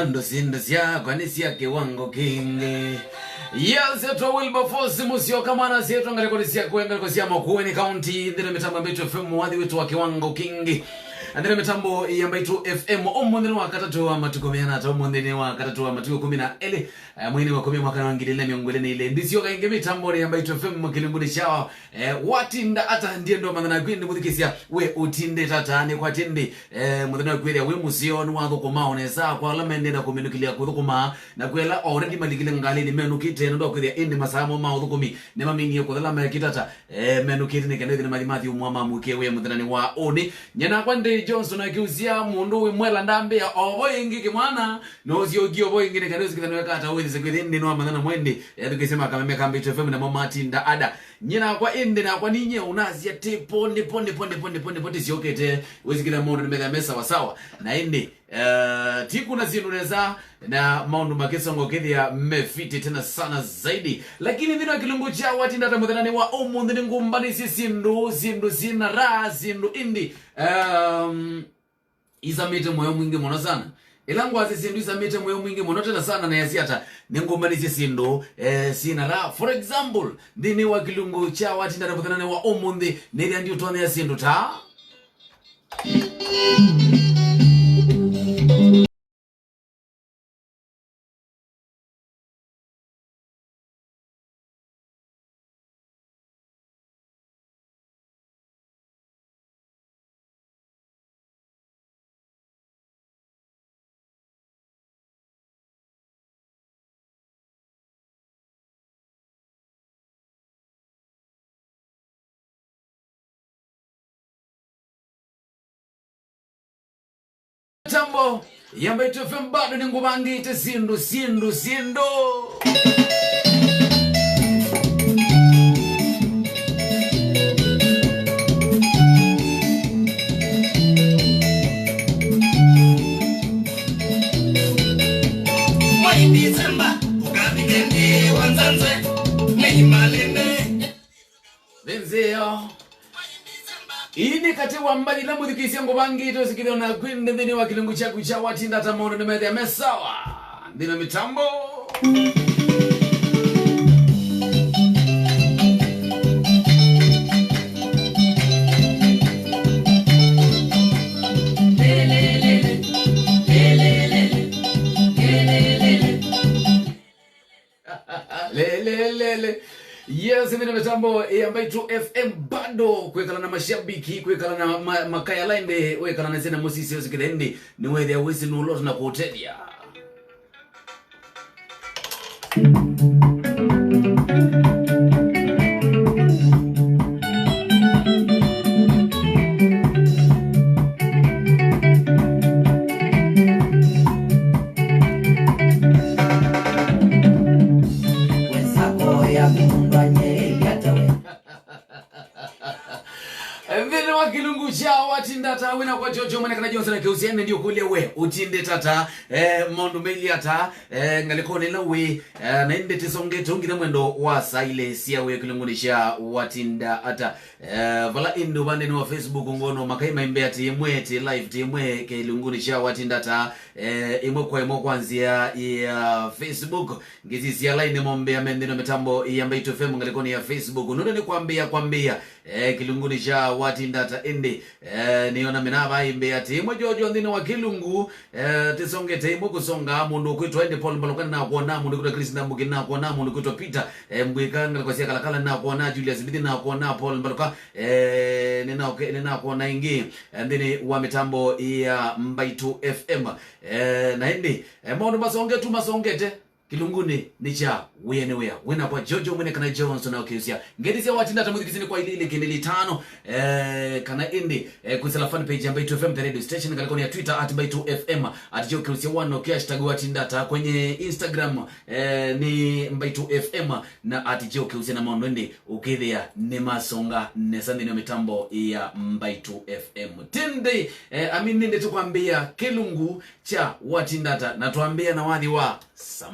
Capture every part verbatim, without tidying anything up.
Ndo syĩndũ syakwa nĩ sya kĩwango kĩngĩ. Yes, etwa Wilberforce Musyoka, mwana syetwa ngalĩko nĩ sya kwenga ngalĩko sya Makueni County, nthĩnĩ mĩtambo ya Mbaitu F M, wathi witũ wa kĩwango kĩngĩ. Nthĩnĩ mĩtambo ya Mbaitu F M, ũmũnthĩ nĩ wa katatũ wa matukũ meana ata, ũmũnthĩ nĩ wa katatũ wa matukũ kũmi na elĩ, eh, mweinĩ wa kũmi mwaka wa ngili ilĩ na mĩongo ĩlĩ na ilĩ. Ndisyoka ĩngĩ mĩtambonĩ ya Mbaitu F M, kĩlungunĩ kya Eh, watinda ata? Ndiendwa mathana kwĩ ndĩ mũthikĩsya, we ũtindĩte ata? Nĩ kwa tindi, eh, mũthenya kwĩthĩa wĩ mũseo nĩ wathũkũma o nesa kwa ala maendee na kũminũkĩlya kũthũkũma, na kwĩ ala already malikile ngalĩnĩ menũkĩte nũndũ wa kwĩthĩa ĩndĩ masaa moo ma ũthũkũmi nĩ maminie kũthela mekĩte ata, eh, menũkĩte nĩ kenda ĩthĩ nĩ mathi mathyũmũa mamũkĩe wĩa mũthenyanĩ wa ũnĩ. Nye nakwa ndĩ Johnson akĩusya mũndũ wĩ mwela ndambĩa ovo ĩngĩ kĩmwana, no ũsyokie ovo ĩngĩ nĩ kenda ũsikĩthya nĩweka ata wĩthĩse kwĩthĩa ĩndĩ nĩ wa mathana mwendi, ethukĩsye makameme ka Mbaitu F M namo matinda ada. Nyie nakwa ĩndĩ nakwa ninye ũnasya ti po, nĩ po, nĩ po, nĩ po, nĩ po, nĩ po tĩsyokete. Wĩsikĩthya maũndũ nĩmethĩa me sawa sawa. Na ĩndĩ, eh, ti kuna syĩndũ nesa na maũndũ makĩsonga ũkĩthĩa me fiti tena sana zaidi. Lakini nthĩnĩ wa kĩlungu kya watinda ata mũthenyanĩ wa ũmũnthĩ nĩngũmbanĩsye syĩndũ, syĩndũ syĩna raha, syĩndũ ĩndĩ, um, isamĩte mũyo mwingĩ mũno sana. Ĩla ngwasya syĩndũ isamĩte mũyo mwingĩ mũno tena sana na yasya ata, nĩngũmbanĩsye syĩndũ, eh, syĩna raha. For example, nthĩnĩ wa kĩlungu kya watinda ata mũthenyanĩ wa ũmũnthĩ, nĩthĩa ndiũtonyea syĩndũ ta Tambo ya Mbaitu F M bado nĩngũvangĩte syĩndũ, syĩndũ, syĩndũ. Mwai Disemba, ũkavike nĩ wa nzanze, nĩ imalĩnĩ. Nthĩ nzeo. Ii nĩ katĩ wa mbathi ila mũthikĩsye ngũvangĩte ũsikĩthyo na kwĩ nthĩnĩ wa kĩlungu kyaku kya watinda ata maũndũ nĩmethĩa me sawa. Nthĩnĩ wa mĩtambo. Lelelele. Yes, nthĩnĩ mĩtambo ya Mbaitu F M bado kwĩkala na mashabiki, kwĩkala na ma-, makaya laindi, wĩkala na sena mũsisi ũsikĩthya ĩndĩ, nĩwethĩa wĩsĩ nũlota na kũũtethya. Nthĩnĩ wa kĩlungu kya watinda ata wĩna kwa Jojo mwene kana Johnson akĩusya, ĩndĩ ndiũkũlya we ũtindĩte ata, eh, maũndũ mailyĩ ata, eh, ngalĩkonĩ ĩla wĩ, eh, na ĩndĩ tĩsongete ũngitha mwendo wa saa ilĩ sya wĩa kĩlungunĩ kya watinda ata. Eh, vala ĩndĩ ũvandenĩ wa Facebook ngono makai maimbe atĩ ĩmwe tĩ live tĩ ĩmwe kĩlungunĩ kya watinda ata, eh, ĩmwe kwa ĩmwe kwa nzĩa ya Facebook. Ngĩsisya laini mombea me nthĩnĩ wa mĩtambo ya Mbaitu F M ngalĩkonĩ ya Facebook. Nũndũ nĩ kwambĩĩa, kwambĩĩa, eh, kĩlungunĩ kya watinda ata ĩndĩ, eh, nĩona mĩnava aimbĩa atĩ ĩmwe Jojo nthĩnĩ wa kĩlungu, eh, tĩsongete ĩmwe kũsonga mũndũ ũkwĩtwa ĩndĩ Paul Mbaluka nĩnakwona, mũndũ ũkwĩtwa Chris Ndambuki nĩnakwona, mũndũ ũkwĩtwa Peter, eh, Mbwĩka ngalĩko sya Kalakala nĩnakwona, Julius Mbithi nĩnakwona, Paul Mbaluka, eh, nĩnaoke-, nĩnakwona ĩngĩ, eh, nthĩnĩ wa mĩtambo ya Mbaitu F M. Eh, na ĩndĩ, eh, maũndũ masongetu masongete. Kĩlungunĩ nĩ kya wĩa nĩ wĩa. Wĩna kwa Jojo mwene kana Johnson na ũkĩusya. Ngedi sya watinda ata mũthikĩsini kwa ilili kĩndĩli tano. Eh, kana ĩndĩ, eh, kwĩsĩla fan page ya Mbaitu F M the radio station, ngalĩkonĩ ya Twitter at Mbaitu F M, at Joe Kiusya one, okay, hashtag watinda ata kwenye Instagram, eh, nĩ Mbaitu F M na at Joe Kiusya na maũndũ ĩndĩ ũkĩthĩa nĩ masonga nesa nthĩnĩ wa mĩtambo ya Mbaitu F M. Tĩndĩ, eh, amini nĩndĩ tũkwambĩĩa kĩlungu kya watinda ata, na twambĩĩa na wathi wa Sam-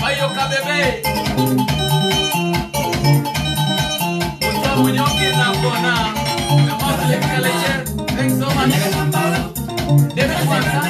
Bayo Kabebe. Mutwa Munyoki na kuona. Thanks so much. David Mwanza.